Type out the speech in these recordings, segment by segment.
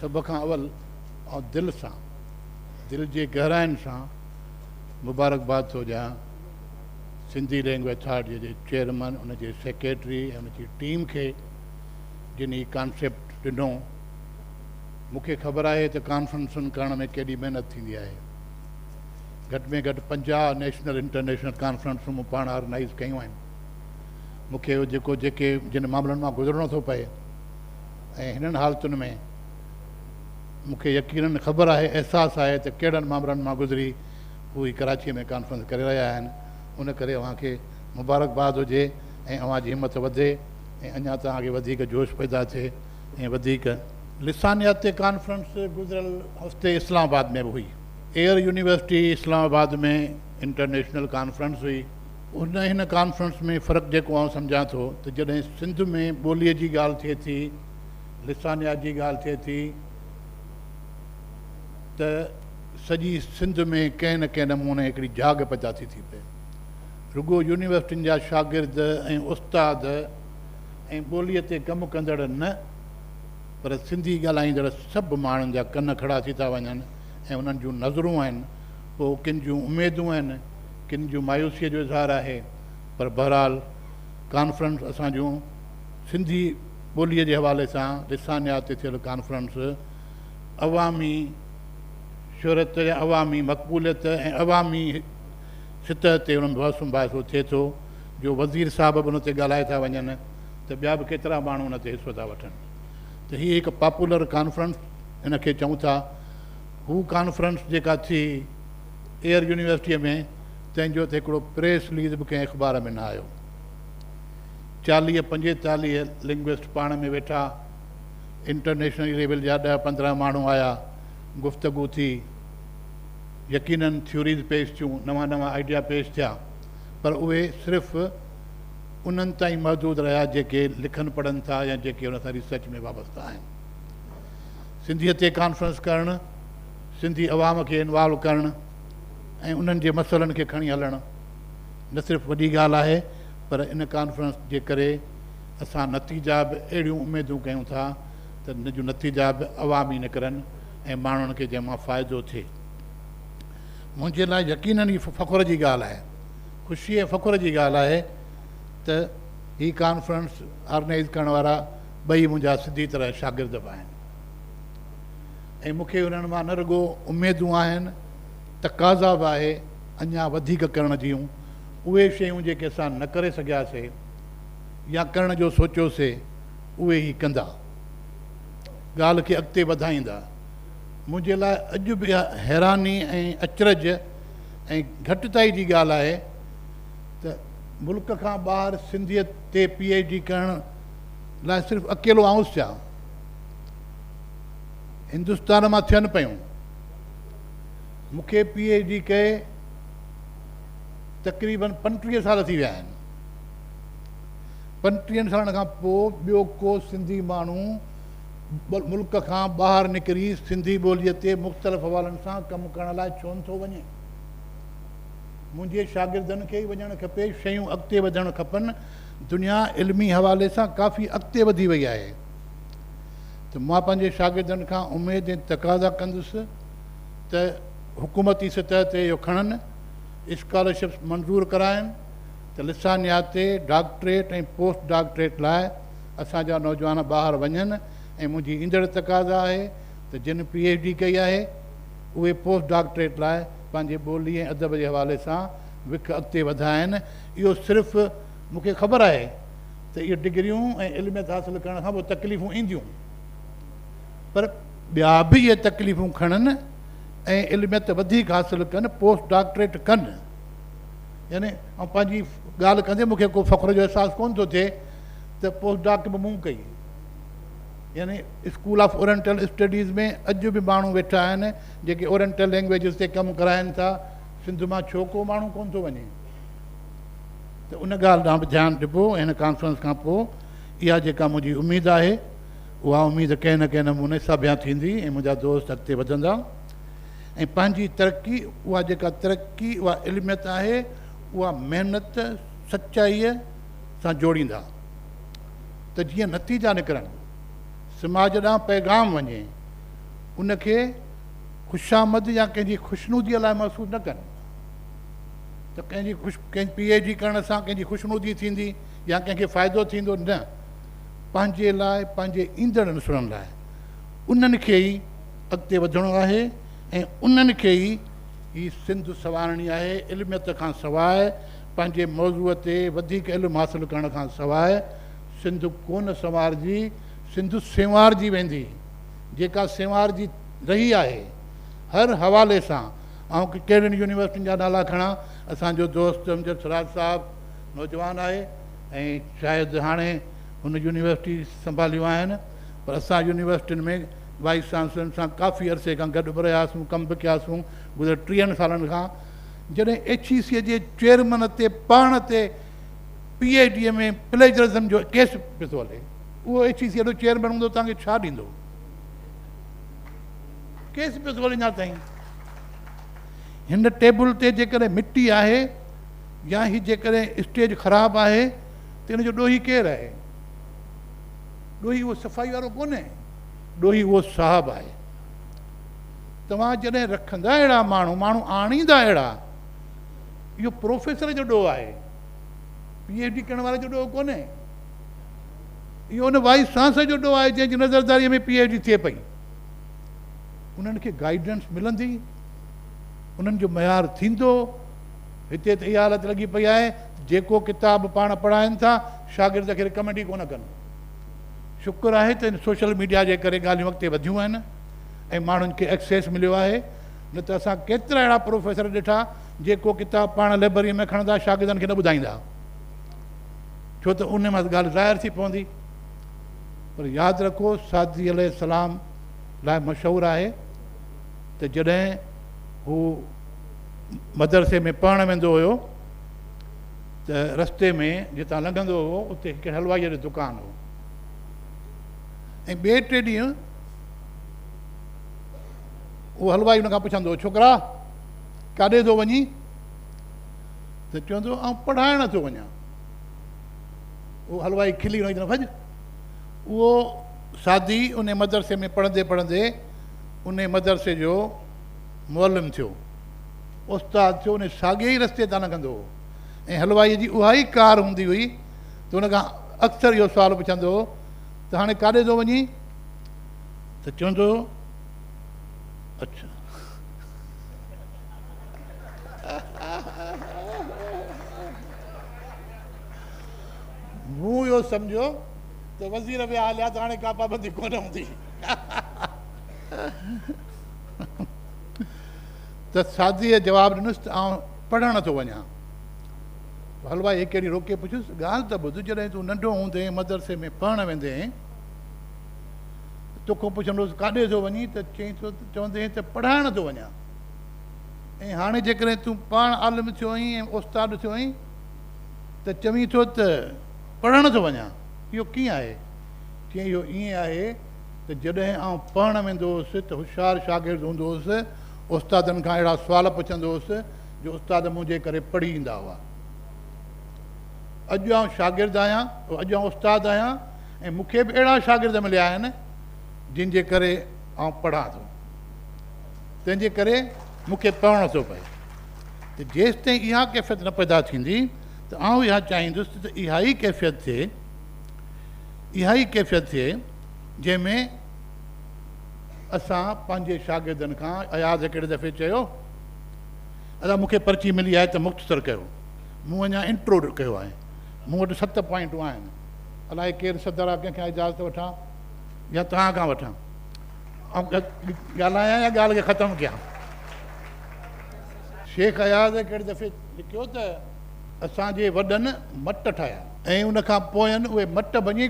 سڀ کان اول آئون دل سان، دل جي گهراين سان مبارڪباد ٿو ڏيان سنڌي لينگويج اٿارٽيء جي چيئرمن، ان جي سيڪريٽري ۽ ان جي ٽيم کي جن هي ڪانسيپٽ ڏنو. مون کي خبر آهي ته ڪانفرنسن ڪرڻ ۾ ڪيڏي محنت ٿيندي آهي. گهٽ ۾ گهٽ 50 نيشنل انٽرنيشنل ڪانفرنسون مون پاڻ آرگنائيز ڪيون آهن. مون کي جيڪو جيڪي جن معاملن مان گذرڻو ٿو پئي ۽ هنن حالتن ۾ مون کي يقينن خبر آهي، احساس آهي ته ڪهڙن مامرن مان گذري هو هي ڪراچيء ۾ ڪانفرنس ڪري رهيا آهن. ان ڪري اوهان کي مبارڪباد هجي ۽ اوهان جي همت وڌي ۽ اڃا توهان کي وڌيڪ جوش پيدا ٿئي ۽ وڌيڪ. لسانيات تي ڪانفرنس گذريل هفتي اسلام آباد ۾ به هئي. ايئر يونيورسٽي اسلام آباد ۾ انٽرنيشنل ڪانفرنس هئي. ان هن ڪانفرنس ۾ فرق جيڪو آئون سمجهان ٿو ته جڏهن سنڌ ۾ ٻوليء جي ڳالهه ٿئي ٿي، لسانيات جي ڳالهه ٿئي ٿي ته سڄي سنڌ ۾ ڪنهن نه ڪنهن نموني هڪڙي جاڳ پيدا ٿي ٿي پئي. رڳو يونيورسٽين جا شاگرد ۽ استاد ۽ ٻوليء تي ڪم ڪندڙ نه پر سنڌي ڳالهائيندڙ سڀ ماڻهن جا ڪن کڙا ٿي ٿا وڃن ۽ انهن جون نظرون آهن، پوء ڪن جون اميدون آهن، ڪن جون مايوسيء جو اظهار آهي پر بهرحال ڪانفرنس اسان جون سنڌي ٻوليء جي حوالي سان لسانيات تي ٿيل ڪانفرنس عوامي شهرت يا عوامي مقبوليت ۽ عوامي سطح تي ان ۾ بحث مباحثو ٿئي ٿو جو وزير صاحب به ان تي ڳالهائي ٿا وڃن ته ٻيا به ڪيترا ماڻهو ان تي حصو ٿا وٺن ته هي هڪ پاپولر ڪانفرنس ان کي چئون ٿا. هو ڪانفرنس جيڪا ٿي ايئر يونيورسٽيء ۾ تنهن جو ته هڪڙو پريس رليز به ڪنهن اخبار ۾ نه آيو. 40 45 لنگوئسٽ پاڻ ۾ ويٺا، انٽرنيشنل ليول جا 10 15 ماڻهو آيا، گفتگو ٿي، يقينن ٿيوريز پيش ٿيون، نوان نوان آئيڊيا پيش ٿيا، پر اهي صرف انهن تائين محدود رهيا جيڪي لکن پڙهن ٿا يا جيڪي ان سان ريسرچ ۾ وابسته آهن. سنڌيء تي ڪانفرنس ڪرڻ، سنڌي عوام کي انوالو ڪرڻ ۽ انهن جي مسئلن کي کڻي هلڻ نه صرف وڏي ڳالهه آهي پر ان ڪانفرنس جي ڪري اسان نتيجا به اهڙيون اميدون ڪيون ٿا ته ان جون نتيجا به عوامي نڪرن ۽ ماڻهن کي جنهن مان فائدو ٿئي. منهنجي لاء يقينن هي فخر جي ڳالهه آهي، خوشي ۽ فخر جي ڳالهه آهي ته هي ڪانفرنس آرگنائيز ڪرڻ وارا ٻئي منهنجا سڌي طرح شاگرد به آهن ۽ مون کي انهن مان نه رڳو اميدون آهن، تقاضا به آهي اڃا وڌيڪ ڪرڻ جون. اهي شيون جيڪي اسان نه ڪري سگهياسي يا ڪرڻ جو سوچيوسي، اهي هي ڪندا، ڳالهه کي اڳتي وڌائيندا. منهنجي لاء اڄ به اها حيراني ۽ اچرج ۽ گهٽتائي جي ڳالهه آهي ته ملڪ کان ٻاهر سنڌيء تي پي ايڇ ڊي ڪرڻ لاء صرف اڪيلو آئون ٿيان، هندستان مان ٿين پيون. مون کي پي ايڇ ڊي ڪئي تقريبن 35 سال ٿي ويا آهن. 35 سالن کان پوء ٻيو ڪو سنڌي ماڻهو ملڪ کان ٻاهر نڪري سنڌي ٻوليء تي مختلف حوالن سان ڪم ڪرڻ لاء ڇو نٿو وڃي؟ منهنجي شاگردن کي ئي وڃڻ کپي، شيون اڳتي وڌڻ کپن. دنيا علمي حوالي سان ڪافي اڳتي وڌي وئي آهي ته مان پنهنجي شاگردن کان اميد ۽ تقاضا ڪندس ته حڪومتي سطح تي اهو کڻن، اسڪالرشپس منظور ڪرائن ته لسانيات تي ڊاڪٽريٽ ۽ پوسٽ ڊاڪٽريٽ لاء اسان جا نوجوان ٻاهر وڃن ۽ منهنجي ايندڙ تقاضا آهي ته جن پي ايڇ ڊي ڪئي آهي اهي پوسٽ ڊاڪٽريٽ لاء پنهنجي ٻولي ۽ ادب جي حوالي سان وک اڳتي وڌائن. اهو صرف مون کي خبر آهي ته اهي ڊگريون ۽ علميت حاصل ڪرڻ کان پوء تڪليفون اينديون پر ٻيا به اهي تڪليفون کڻن ۽ علميت وڌيڪ حاصل ڪن، پوسٽ ڊاڪٽريٽ ڪن. يعني آئون پنهنجي ڳالهه ڪندي مون کي ڪو فخر جو احساس ڪونه ٿو ٿئي ته پوسٽ ڊاڪ به مون ڪئي. يعني اسڪول آف اورينٽل اسٽڊيز ۾ اڄ به ماڻهو ويٺا آهن جيڪي اورينٽل لينگويجز تي ڪم ڪرائن ٿا، سنڌ مان ڇو ڪو ماڻهو ڪونه ٿو وڃي؟ ته ان ڳالهه ڏانهن به ڌيان ڏبو ۽ هن ڪانفرنس کان پوء اها جيڪا منهنجي اميد آهي اها اميد ڪنهن نه ڪنهن نموني ساڀيان ٿيندي ۽ منهنجا دوست اڳتي وڌندا ۽ پنهنجي ترقي اها جيڪا ترقي اها علميت آهي اها محنت سچائيء سان جوڙيندا ته جيئن نتيجا نڪرن، سماج ڏانهن پيغام وڃي. ان کي خوشامد يا ڪنهن جي خوشنوديء لاء محسوس نه ڪن ته ڪنهن جي خوش ڪنهن پي ايڇ ڊي ڪرڻ سان ڪنهن جي خوشنودي ٿيندي يا ڪنهن کي فائدو ٿيندو نه پنهنجي لاء پنهنجي ايندڙ نسلن لاء انهن کي ئي اڳتي وڌڻو آهي ۽ انهن کي ئي هي سنڌ سنوارڻي آهي علميت کان سواء پنهنجي موضوع تي وڌيڪ علم حاصل ڪرڻ کان سواء سنڌ ڪونه سنوارجي سنڌ سنوارجي ويندي جيڪا سنوارجي رهي آهي هر حوالي سان آئون ڪهڙين يونيورسٽين جا نالا کڻان اسان جو دوست امجد سراج صاحب نوجوان آهي ۽ شايد هاڻي هن يونيورسٽي سنڀاليون آهن پر اسان يونيورسٽين ۾ وائيس چانسلرن سان ڪافي عرصي کان گڏ به رهياسون ڪم به ڪياسون گذريل 30 سالن کان جڏهن ايڇ اي سي جي چيئرمن تي پاڻ تي پي ايڇ ڊي ۾ پليجرزم جو ڪيس پيو ٿو هلي اهو ايڇ اي سي جو چيئرمين هوندو توهان کي ڇا ڏيندو ڪيس پيو ٿو هلي اڃا تائين هن ٽيبل تي جيڪڏهن مٽي آهي يا هي جيڪڏهن اسٽيج خراب آهي ته ان جو ڏوهي ڪير آهي ڏوهي اهو صفائي وارو ڪونهي ڏوهي اهو صاحب آهي توهان جڏهن رکندا اهڙا ماڻهو ماڻهو آڻيندا اهڙا اهو پروفيسر جو ڏوهه آهي پي ايڇ ڊي ڪرڻ واري جو ڏوهه ڪونهي اهو ان وائيس چانسلر جو ڏوهه آهي جنهن جي نظرداريء ۾ پي ايڇ ڊي ٿئي پئي انهن کي گائيڊنس ملندي انهن جو معيار ٿيندو هتي ته اها حالت لڳي پئي آهي جيڪو ڪتاب پاڻ پڙهائن ٿا شاگرد کي رڪمينڊ ئي ڪونه ڪن شڪر آهي ته سوشل ميڊيا جي ڪري ڳالهيون اڳتي وڌيون آهن ۽ ماڻهن کي ايڪسيس مليو آهي نه ته اسان ڪيترا اهڙا پروفيسر ڏٺا جيڪو ڪتاب پاڻ لئبرري ۾ کڻندا شاگردن کي نه ٻڌائيندا ڇو ته ان مان ڳالهه ظاهر ٿي پوندي پر ياد رکو سعدي عليه السلام لاء مشهور آهي ته جڏهن هو مدرسي ۾ پڙهڻ ويندو هيو ته رستي ۾ جتان لنگهندو هو اتي هڪ حلوائيء جو دڪان هو ۽ ٻئي ٽي ڏينهن اهو حلوائي ان کان پڇندو هو ڇوڪرا ڪاڏي ٿو وڃين ته چوندو هو آئون پڙهائڻ ٿو وڃان اهو حلوائي کلي هن کي ڀڄ اهو سعدي ان مدرسي ۾ پڙهندي پڙهندي ان مدرسي جو معلم ٿيو استاد ٿيو ان ساڳئي ئي رستي تان لنگهندو هو ۽ حلوائيء جي اها ئي ڪار هوندي هئي ته ان کان اڪثر اهو سوال پڇندو هو ته هاڻي ڪاڏي ٿو وڃين ته چوندو هو اڇا مون اهو سمجهيو ته وزير ويا هليا ته هاڻي ڪا پابندي ڪونه هوندي ته سعديء جواب ڏنس ته آئون پڙهڻ ٿو وڃان. حلوائي هڪ ڏينهن روڪي پڇيس، ڳالهه ته ٻڌ، جڏهن تون ننڍو هوندين مدرسي ۾ پڙهڻ ويندين ته توکان پڇندو هوس ڪاڏي ٿو وڃين ته چئين ٿو چوندين ته پڙهائڻ ٿو وڃان ۽ هاڻي جيڪڏهن تون پاڻ عالم ٿيو آهين ۽ استاد ٿيو آهين ته چوين ٿو ته پڙهڻ ٿو وڃان اهو ڪيئن آهي؟ چيائين اهو ائين آهي ته جڏهن آئون پڙهڻ ويندو هوس ته هوشيار شاگرد هوندو هوس، استادن کان اهڙا سوال پڇندو هوس جو استاد منهنجي ڪري پڙهي ايندا هئا. اڄ آئون شاگرد آهيان، اڄ آئون استاد آهيان ۽ مون کي به اهڙا شاگرد مليا آهن جن جي ڪري آئون پڙهان ٿو، تنهن جي ڪري مون کي پڙهڻو ٿو پئي. ته جيستائين اها ڪيفيت نه پيدا ٿيندي ته آئون اها چاهيندس ته اها ئي ڪيفيت ٿئي، اها ئي ڪيفيت ٿئي جنهن ۾ اسان پنهنجي شاگردن کان اياز هڪڙي دفعي چيو ادا مون کي پرچي ملي آهي ته مختصر ڪيو مون اڃا انٽرو ڪيو آهي مون وٽ 7 پوائنٽون آهن الائي ڪير صدر آهي ڪنهن کان اجازت وٺان يا توهان کان وٺان آئون ڳالهايان يا ڳالهه کي ختم ڪيان شيخ اياز هڪڙي دفعي لکيو ته اسان جي وڏن مٽ ٺاهيا ۽ ان کان پوين اهي مٽ ڀڃي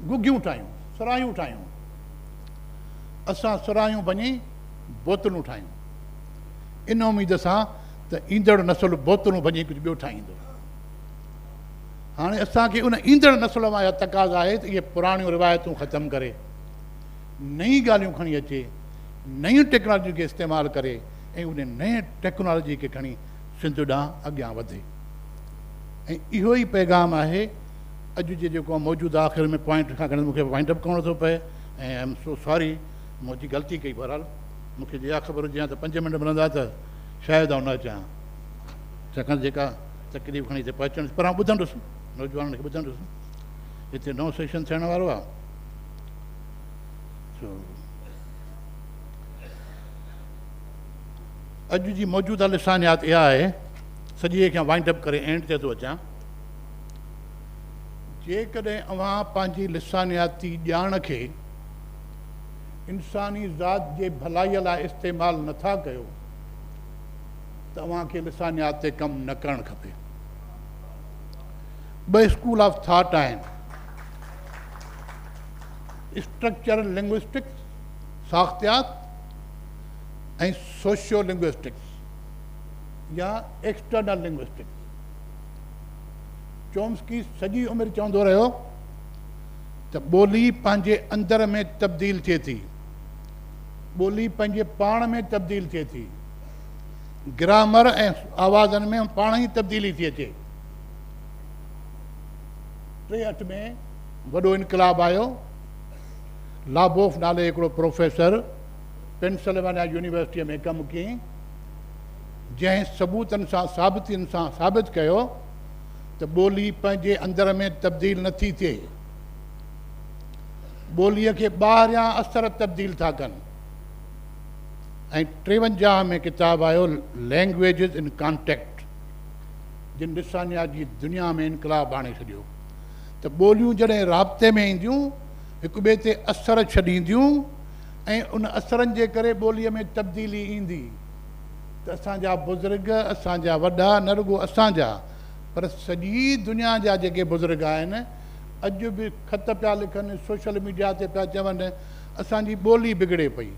گگهيون ٺاهيون، صراحيون ٺاهيون. اسان صراحيون ڀڃي بوتلون ٺاهيون، ان اميد سان ته ايندڙ نسل بوتلون ڀڃي ڪجهه ٻيو ٺاهيندو. هاڻي اسان کي ان ايندڙ نسل مان اها تقاضا آهي ته اهي پراڻيون روايتون ختم ڪري، نئين ڳالهيون کڻي اچي، نيون ٽيڪنالاجين کي استعمال ڪري ۽ ان نئين ٽيڪنالاجي کي کڻي سنڌ ڏانهن اڳيان وڌي. ۽ اهو ئي پيغام آهي اڄ جي جيڪو موجوده آخر ۾ پوائنٽ کان مون کي وائنڊ اپ ڪرڻو ٿو پئي ۽ I M so sorry مون اچي غلطي ڪئي. بهرحال مون کي جي اها خبر هجي ها ته 5 منٽ ملندا ته شايد آئون نه اچان ها، ڇاڪاڻ ته جيڪا تڪليف کڻي هتي پهچڻ، پر آئون ٻڌندس، نوجوانن کي ٻڌندس. هتي نئون سيشن ٿيڻ وارو آهي. سو اڄ جي موجوده لسانيات اها آهي، سڄي کي وائنڊ اپ ڪري اينڊ تي ٿو اچان. جيڪڏهن اوهان پنهنجي لسانياتي ڄاڻ کي انساني ذات جي ڀلائيء لاء استعمال نٿا ڪيو ته اوهان کي لسانيات تي ڪم نه ڪرڻ کپي. ٻه اسڪول آف ٿاٽ آهن، اسٽرڪچرل لنگوسٽڪس، ساختيات، ۽ سوشيو لنگوسٽڪس يا ايڪسٽرنل لنگوسٽڪس. چومسڪي سڄي عمر چوندو رهيو ته ٻولي پنهنجي اندر ۾ تبديل ٿئي ٿي، ٻولي پنهنجي پاڻ ۾ تبديل ٿئي ٿي، گرامر ۽ آوازن ۾ پاڻ ئي تبديلي ٿي اچي. 63 ۾ وڏو انقلاب آيو. لابوف نالي هڪڙو پروفيسر پينسلوانيا يونيورسٽيء ۾ ڪم ڪيائين، جنهن ثبوتن سان ثابتين سان ثابت ڪيو ته ٻولي پنهنجي اندر ۾ تبديل نٿي ٿئي، ٻوليء کي ٻاهريان اثر تبديل ٿا ڪن. ۽ 53 ۾ ڪتاب آيو لينگويجز ان ڪانٽيڪٽ، جن لسانيات جي دنيا ۾ انقلاب آڻي ڇڏيو ته ٻوليون جڏهن رابطي ۾ اينديون، هڪ ٻئي تي اثر ڇڏينديون ۽ ان اثرن جي ڪري ٻوليء ۾ تبديلي ايندي. ته اسان جا بزرگ، اسان جا وڏا، نه رڳو اسان جا پر سڄي دنيا جا جيڪي بزرگ آهن، اڄ به خط پيا لکن، سوشل ميڊيا تي پيا چون، اسان جي ٻولي بگڙي پئي،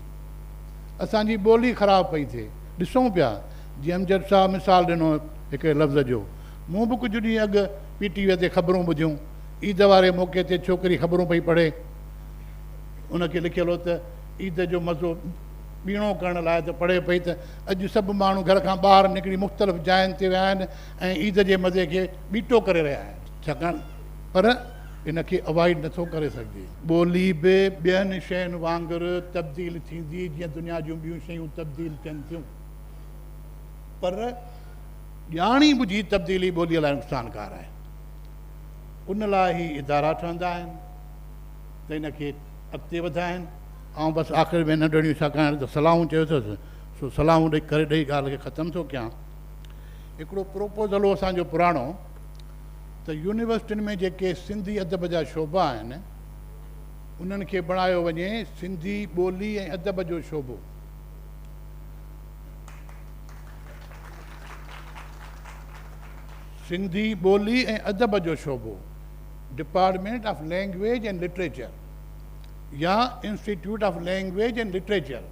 اسان جي ٻولي خراب پئي ٿئي. ڏسون پيا، جيئن امجد صاحب مثال ڏنو هڪڙي لفظ جو، مون به ڪجهه ڏينهن اڳ پي ٽي ويء تي خبرون ٻڌيون، عيد واري موقعي تي ڇوڪري خبرون پئي پڙهي، ان کي لکيل هو ته عيد جو مزو ٻيڻو ڪرڻ لاء ته پڙهي پئي ته اڄ سڀ ماڻهو گهر کان ٻاهر نڪري مختلف جاين تي ويا آهن ۽ عيد جي مزي کي ٻيٽو ڪري رهيا آهن. ڇاڪاڻ پر ان کي اوائڊ نٿو ڪري سگهجي. ٻولي به ٻين شين وانگر تبديل ٿيندي جيئن دنيا جون ٻيون شيون تبديل ٿين ٿيون، پر ڄاڻي ٻجهي تبديلي ٻوليء لاء نقصانڪار آهي. ان لاء هي ادارا ٺهندا آهن ته ان کي اڳتي وڌائين. آئون بس آخر ۾ ننڍڙيون ڇاڪاڻ ته صلاحون چيو اٿس سو صلاحون ڏئي ڪري ڏئي ڳالهه کي ختم ٿو ڪيان. هڪڙو پروپوزل هو اسان جو پراڻو ته يونيورسٽين ۾ جيڪي سنڌي ادب جا شعبا آهن انهن کي بڻايو وڃي سنڌي ٻولي ۽ ادب جو شعبو. سنڌي ٻولي ۽ ادب جو شعبو، department of language and literature يا institute of language and literature,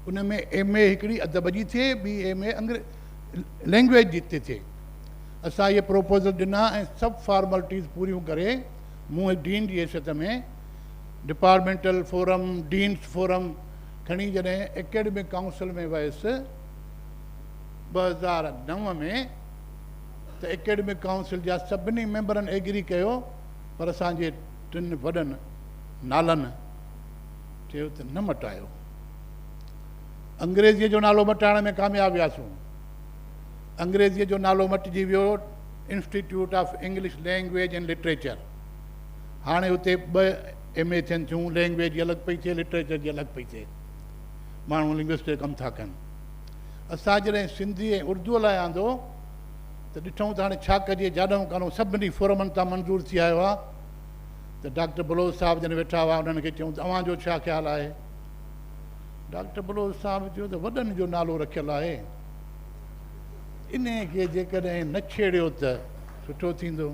in ۾ M A هڪڙي ادب جي ٿئي، ٻي ايم اي لينگويج جي ٿئي. اسان اهي پروپوزل ڏنا ۽ سڀ فارملٽيز پوريون ڪري مون ڊين جي حيثيت ۾ ڊپارٽمينٽل فورم، ڊينس فورم کڻي جڏهن اڪيڊمڪ ڪائونسل ۾ ويس 2009 ۾ ته اڪيڊمڪ ڪائونسل جا سڀني ميمبرن ايگري ڪيو، پر اسان جي ٽن وڏن نالن چيو ته نه مٽايو. انگريزيء جو نالو مٽائڻ ۾ ڪامياب وياسون. انگريزيء جو نالو مٽجي ويو institute of English language and literature. هاڻي اتي ٻه ايم اي ٿين ٿيون، لينگويج جي الڳ پئي ٿئي، لٽريچر جي الڳ پئي ٿئي. ماڻهو لنگوسٽڪ ڪم ٿا ڪن. اسان جڏهن سنڌي ۽ اردوء لاء آندو ته ڏٺئون ته هاڻي ڇا ڪجي، جاڏهون ڪانهون سڀني فورمن تان منظور ٿي آيو آهي ته ڊاڪٽر بلوچ صاحب جن ويٺا هئا، انهن کي چيون ته اوهان جو ڇا خيال آهي؟ ڊاڪٽر بلوچ صاحب چيو ته وڏن جو نالو رکيل آهي، انهي کي جيڪڏهن نه ڇيڙيو ته سٺو ٿيندو.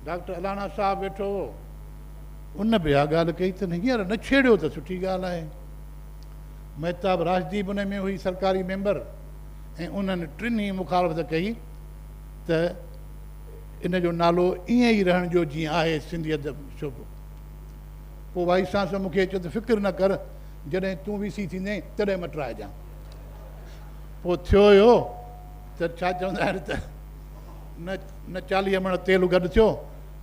ڊاڪٽر الانا صاحب ويٺو هو، ان به اها ڳالهه ڪئي ته هينئر نه ڇيڙيو ته سٺي ڳالهه آهي. مهتاب راشدي به ان ۾ هئي سرڪاري ميمبر ۽ انهن ٽنهي مخالفت ڪئي ته ان جو نالو ائين ئي رهڻ ڏيو جيئن آهي سنڌي ادب شعبو. پوء وائيس چانسلر مون کي چيو ته فڪر نه ڪر، جڏهن تون وي سي ٿيندين تڏهن مٽرائجان. پوء ٿيو اهو ته ڇا چوندا آهن ته نه نه 40 مڻ تيل گڏ ٿيو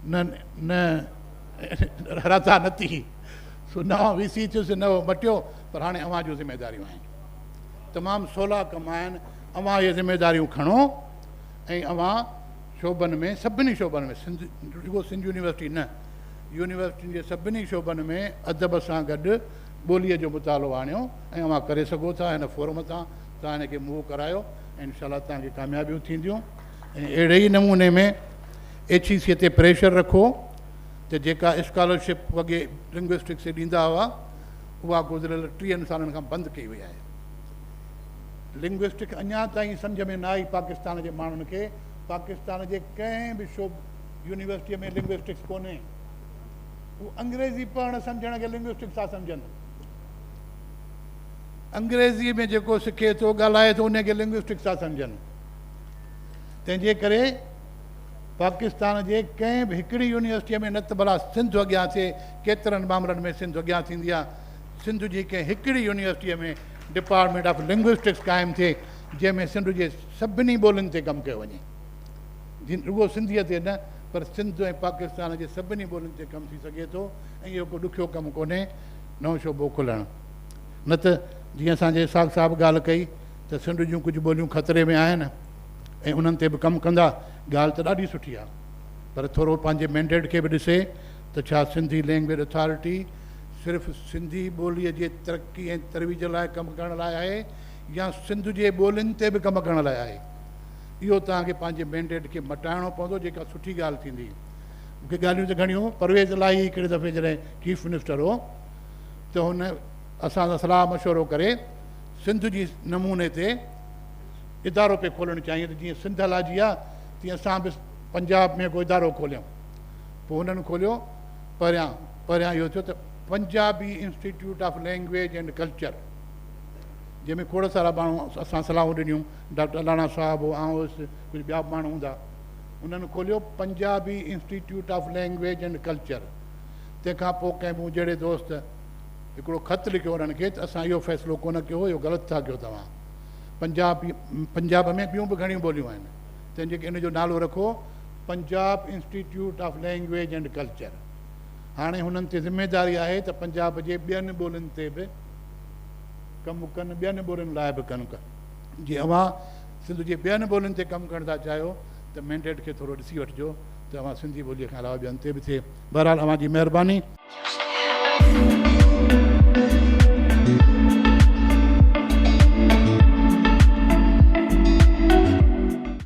نه نه رضا نه ٿي. سو نه آئون وي سي ٿيس نه اهو مٽيو، پر هاڻي اوهان جون ذميداريون آهن. تمام سولا ڪم آهن، اوهان اهي ذميداريون کڻو ۽ اوهان شعبن ۾ سڀني شعبن ۾ سنڌ رڳو سنڌ يونيورسٽي نه يونيورسٽين جي سڀني شعبن ۾ ادب سان گڏ ٻوليء جو مطالعو آڻيو ۽ اوهان ڪري سگهو ٿا. هن فورم تان توهان هن کي موو ڪرايو ۽ انشاء الله توهان کي ڪاميابيون ٿينديون ۽ اهڙي ئي نموني ۾ ايڇ اي سي تي پريشر رکو ته جيڪا اسڪالرشپ وڳي لنگوسٽڪس تي ڏيندا هئا اها گذريل 30 سالن کان بند ڪئي وئي آهي. لنگوسٽڪ اڃا تائين سمجهه ۾ نه آئي پاڪستان جي ماڻهن کي. پاڪستان جي ڪنهن به شعب يونيورسٽيء ۾ لنگوسٽڪس ڪونهي. هو انگريزي پڙهڻ سمجهڻ کي لنگوسٽڪس ٿا سمجهن. انگريزيء ۾ جيڪو سکي ٿو ڳالهائي ٿو ان کي لنگوسٽڪس ٿا سمجهن. تنهن جي ڪري پاڪستان جي ڪنهن به هڪڙي يونيورسٽيء ۾ نه ته ڀلا سنڌ اڳيان ٿئي، ڪيترن مامرن ۾ سنڌ اڳيان ٿيندي آهي، سنڌ جي ڪنهن هڪڙي يونيورسٽيء ۾ ڊپارٽمينٽ آف لنگوسٽڪس قائم ٿئي، جنهن ۾ سنڌ جي سڀني ٻولين تي ڪم ڪيو وڃي. رڳو سنڌيء تي نه پر سنڌ ۽ پاڪستان جي سڀني ٻولين تي ڪم ٿي سگهي ٿو ۽ اهو ڪو ڏکيو ڪم ڪونهي نئون شعبو کولڻ. نه ته جيئن اسان جي اسحاق صاحب ڳالهه ڪئي ته سنڌ جون ڪجهه ٻوليون خطري ۾ آهن ۽ انهن تي به ڪم ڪندا، ڳالهه ته ڏاڍي سٺي آهي پر ٿورو پنهنجي مينڊيٽ کي به ڏسي ته ڇا سنڌي لينگويج اٿارٽي صرف سنڌي ٻوليء جي ترقي ۽ ترويج لاء ڪم ڪرڻ لاء آهي يا سنڌ جي ٻولين تي به ڪم ڪرڻ لاء آهي. اهو توهان کي پنهنجي مينڊيٽ کي مٽائڻو پوندو جيڪا سٺي ڳالهه ٿيندي. مون کي ڳالهيون ته گهڻيون پرويز الاهي هڪڙي دفعي جڏهن چيف منسٽر هو ته هن اسان سان صلاح مشورو ڪري سنڌ جي نموني تي ادارو پئي کولڻ چاهيائين ته جيئن سنڌ الاجي آهي تيئن اسان به پنجاب ۾ ڪو ادارو کوليون. پوء هنن کوليو پهريان پهريان اهو ٿيو ته Punjabi institute of language and culture جنهن ۾ کوڙ سارا ماڻهو اسان صلاحون ڏنيون، ڊاڪٽر الانا صاحب هو، آئون هيس، ڪجهه ٻيا به ماڻهو هوندا. انهن کوليو Punjabi institute of language and culture. تنهن کان پوء ڪنهن مون جهڙي دوست هڪڙو خط لکيو انهن کي ته اسان اهو فيصلو ڪونه ڪيو هو، اهو غلط ٿا ڪيو توهان. پنجابي پنجاب ۾ ٻيون به گهڻيون ٻوليون آهن، تنهن جي ان جو نالو رکو Punjab institute of language and culture. هاڻي هنن تي ذميداري آهي ته پنجاب جي ٻين ٻولين تي به ڪم ڪن، ٻين ٻولين لاء به ڪم ڪن. جي اوهان سنڌ جي ٻين ٻولين تي ڪم ڪرڻ ٿا چاهيو ته مينڊيٽ کي ٿورو ڏسي وٺجو ته اوهان سنڌي ٻوليء کان علاوه ٻين تي به ٿئي. بهرحال اوهان جي مهرباني.